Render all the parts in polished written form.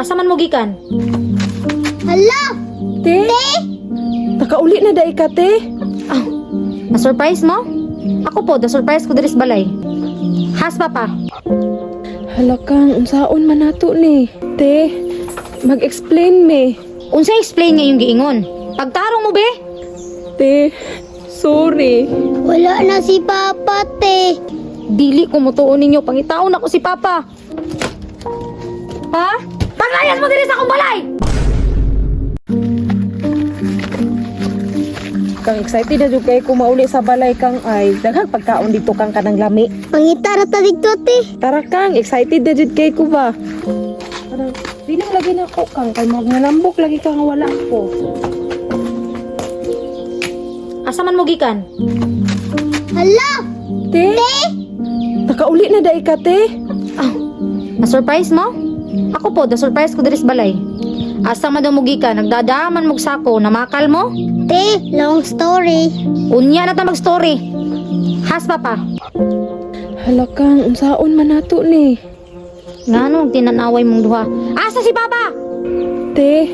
Asa man mo gikan? Hala! Te? Nakauli na dai ka, te? Ah, na-surprise mo? Ako po, na-surprise ko diri sa balay. Has, Papa. Hala kang, unsaon man nato ni? Te, mag-explain me. Unsa explain nga yung giingon? Pagtarong mo, be? Te, sorry. Wala na si Papa, te. Dili ko mutuon ninyo, pangitaon ako si Papa. Ha? Panglayas mo diri sa akong balay! Kang excited na jud kay ko mauli sa balay kang ay. Daghang pagkaon dito kang kanang lami. Mangita ra ta dito, te. Tara kang, excited na jud kay ko ba? Parang feeling lagi na ko kang kay mag nalambok lagi ka nga wala ko. Asa man mo gikan? Hala! Te? Nakauli na dai ka, te? Ah, na-surprise mo? Ako po, na-surprise ko diri sa balay. Asa man daw mo gikan, nagdadaman mo sako, namakal mo? Te, long story. Unya na ta mag-story. Has, Papa. Hala kang, unsaon man nato ni? Ngano tinanaway mong duha? Asa si Papa? Te,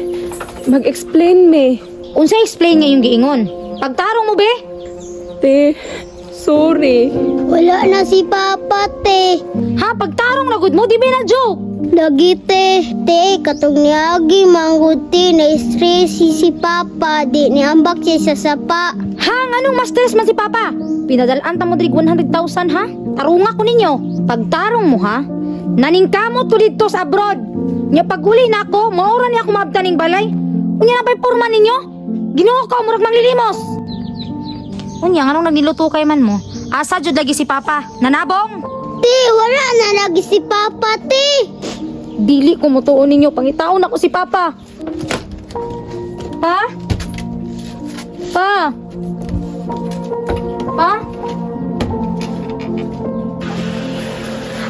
mag-explain me. Unsa explain nga yung giingon? Pagtarong mo, be? Te, sorry. Wala na si Papa, te. Ha, pagtarong na gud mo, di ba na joke? Lagi, te. Te, katong niagi manggod, te, na-stress si Papa. Di niambak siya sa sapa. Ha, nganong mas stress man si Papa? Pinadalaan ta mo diri 100,000 ha? Tarunga ko ninyo. Pagtarong mo ha? Naningkamot ko didto sa abroad. Nya paguli na ako, maura niya ako maabtan ning balay. Unya na ba'y porma ninyo? Ginoo ko, murag manglilimos. Unya, nganong nagniluto kay man mo? Asa jud lagi si Papa? Nanabong? Te, wala na lagi si Papa, te. Dili ko mutuon ninyo, pangitaon ako si Papa. Pa? Pa? Pa?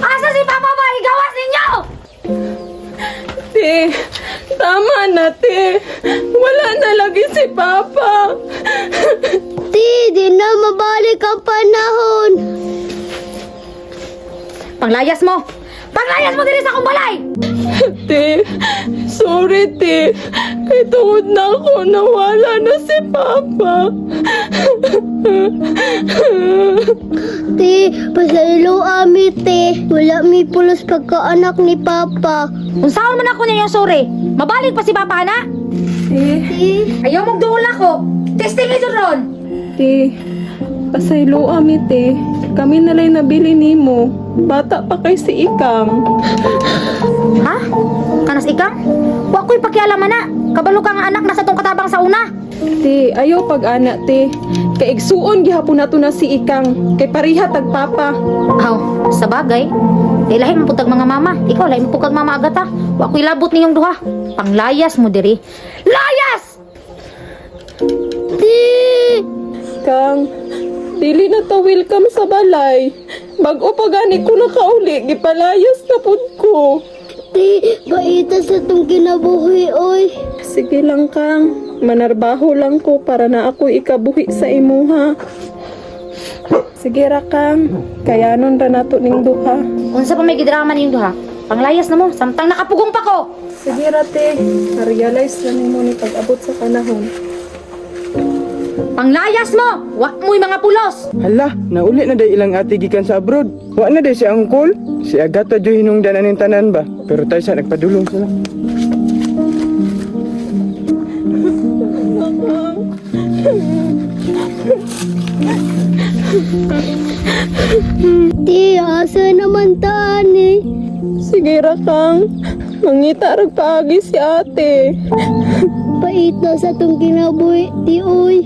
Asa si Papa ba? Igawas ninyo! Te, tama na, te. Wala na lagi si Papa. Te, di na mabalik ang panahon. Panglayas mo! Panglayas mo diri sa akong balay! Te, sorry, te. Kay tungod na ako, nawala na si Papa. Te, pasaylo ami, te. Wala mi pulos pagkaanak ni Papa. Unsaon man ako ninyo sorry? Mabalik pa si Papa na? Te, Te, Ayaw mong duol ako! Testing ito ron! te, pasaylo ami, te. Kami nalay nabili nimo. Bata pa kay si Ikang. Ha? Kanas ikang? Wa ko'y pakialaman na. Kabalo ka nga anak nasa tong katabang sa una. Te, ayaw pag-ana, te. Kay igsuon gihapon nato na si Ikang. Kay pariha tag Papa. Aw, sa bagay. Kay lahi man pud tag mga mama. Ikaw lahi man pud kag mama agata. Wa ko'y labot ninyong duha. Panglayas mo diri. Layas! te. Kang, dili na ta welcome sa balay. Bag-o pa gani ko nakauli, gipalayas na pud ko. Te, baita sa tong kinabuhi, oy. Sige lang kang, manarbaho lang ko para na ako ikabuhi sa imuha. Sige ra kang, kayanon ra nato ning duha. Unsa pa may gidrama ninyong duha? Panglayas na mo, samtang nakapugong pa ko. Sige ra te, na-realize na nimo ni pag-abot sa panahon. Panglayas mo! Wa mo'y mga pulos! Hala, nauli na day ilang ate gikan sa abroad. Wa na day si angkol. Si Agata jo hinungdan aning tanan ba. Pero tayo sa nagpadulong sila. Te, asa naman taan eh. Sige ra kang, mangita rag paagi si ate. Pait na sa tong kinabuhi, ti, oy.